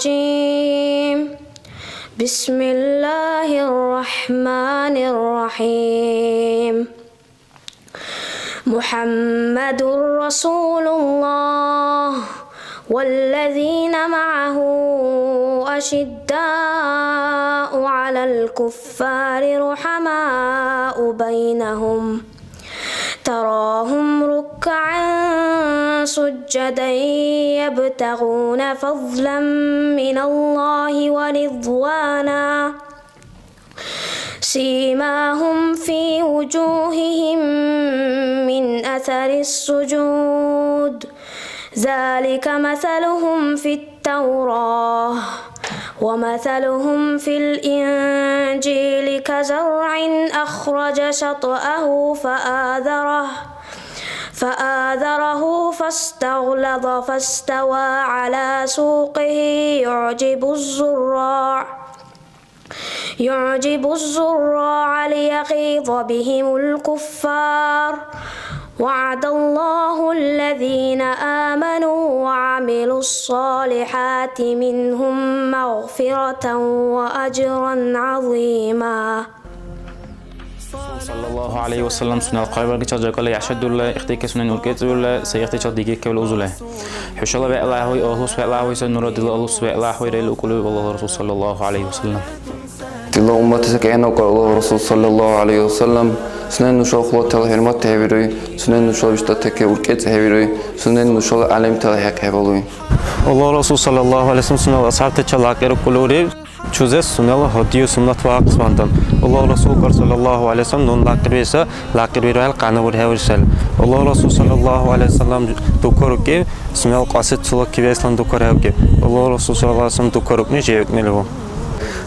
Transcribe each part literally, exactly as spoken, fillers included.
الرجيم. بسم الله الرحمن الرحيم. محمد رسول الله والذين معه أشداء على الكفار رحماء بينهم، تراهم ركعا سجدا يبتغون فضلا من الله ورضوانا، سيماهم في وجوههم من أثر السجود، ذلك مثلهم في التوراة ومثلهم في الإنجيل كزرع أخرج شطأه فآذره، فآذره فاستغلظ فاستوى على سوقه يعجب الزراع، يعجب الزراع ليغيظ بهم الكفار. وعد الله الذين آمنوا وعملوا الصالحات منهم مغفرة وأجرا عظيما. Саллаллаху алейхи ва саллям сунела хъайбаргичил жагали яшадурла, ихтики сунени уркӀецӀиурла, сай ихтичил дигиккевли узули. ХӀушала вегӀла гьуй, Аллагьлус вегӀла гьуй сай, нура дила Аллагьлус вегӀла гьуй, рел укули Аллагьла Расул саллаллаху алейхи ва саллям. Дила умматис кӀен укар Аллагьла Расул саллаллаху алейхи ва саллям, сунени нушала хулатала хӀурмат хӀебируй, сунени нушала виштӀатаки уркӀецӀ хӀебируй, сунени нушала гӀялимтала хӀекь хӀебалуй. Аллагьла Расул саллаллаху алейхи ва саллям сунела асхӀябтачил лякьиркули уриб. Чузес сунела гьудию суннат ваахъес вандан. Аллагьла Расул кар саллаллаху алейхи ва саллям нун лакирбиса, лакирбирухӀел къяна урхӀевурсал. Аллагьла Расул саллаллаху алейхи ва саллям дукарукиб, сунела кьаси цула кивеслан дукархӀевкиб. Аллагьла Расул саллаллаху алейхи ва саллям дукарукни жевикнилигу.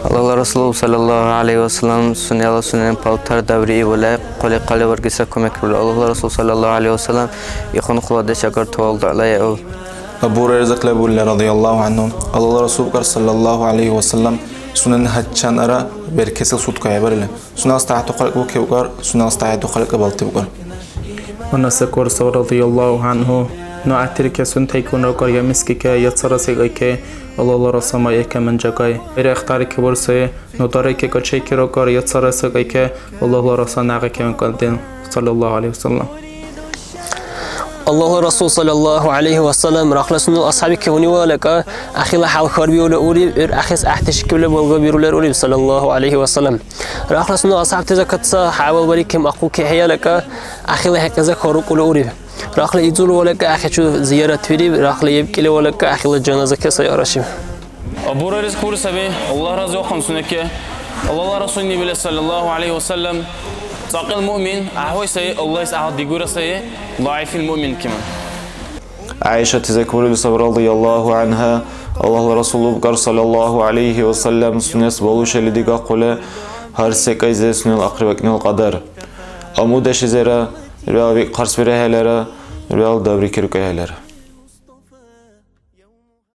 Аллагьла Расул саллаллаху алейхи ва саллям сунела сунен палтар даврииб ва лайикь хъули хъали варгиса кумекбиру. Аллагьла Расул саллаллаху алейхи ва саллям ихъун хъуладеш агар тавал дугӀла яу. Абу Гьурайра закь лебулра, радияллаху анху, Аллагьла Расул кар саллаллаху алейхи ва саллям сунени гьачамъара беркесил сутка хӀебарили, сунела стягӀяту халкь букибкар, сунела стягӀяту халкь балтибкар. Анас акбар сав, радияллаху анху, ну гӀятиркесун тайкунракар, я мискике, я цара секӀайке, Аллагьла Расул майэке манжакай. Эре ахтарикибурси, ну дарайке качейкиракар, я цара секӀайке, Аллагьла Расул нягӀике манкардин, саллаллаху алейхи ва саллям. Аллагьла Расул саллаллаху алейхи ва саллям рахла сунела асхӀябикки гьунивалакӀа, ахила хӀял хьарбиули уриб, гӀур ахис гӀяхӀти шикибли балгабирули уриб, саллаллаху алейхи ва саллям. Рахла сунела асхӀябти закатса хӀябал барикки ахъуки хӀеялакӀа, ахила хӀекьиза харукӀули уриб. Рахла изули валакӀа ахичу зияратвириб, рахла ебкӀили валакӀа ахила жаназаке сай арашиб. Абу Гьурайрис хъули саби, Аллагь разиухъун сунеке, Аллагьла Расулни била, саллаллаху алейхи ва саллям, цӀакьил муъмин гӀяхӀвай сай, Аллагьис гӀяхӀ дигура сай, дагӀифил муъмин киман. ГӀяйшати зекбурили саби, радияллаху анхӀа, Аллагьла Расул убкӀар, саллаллаху алейхи ва саллям, сунес балушали дигахъули, гьар секӀайзе сунела ахъри вакӀнила кьадар. Аму дашизира, нурала бекӀ хъарсбирахӀелира, нурала дабри киркахӀелира.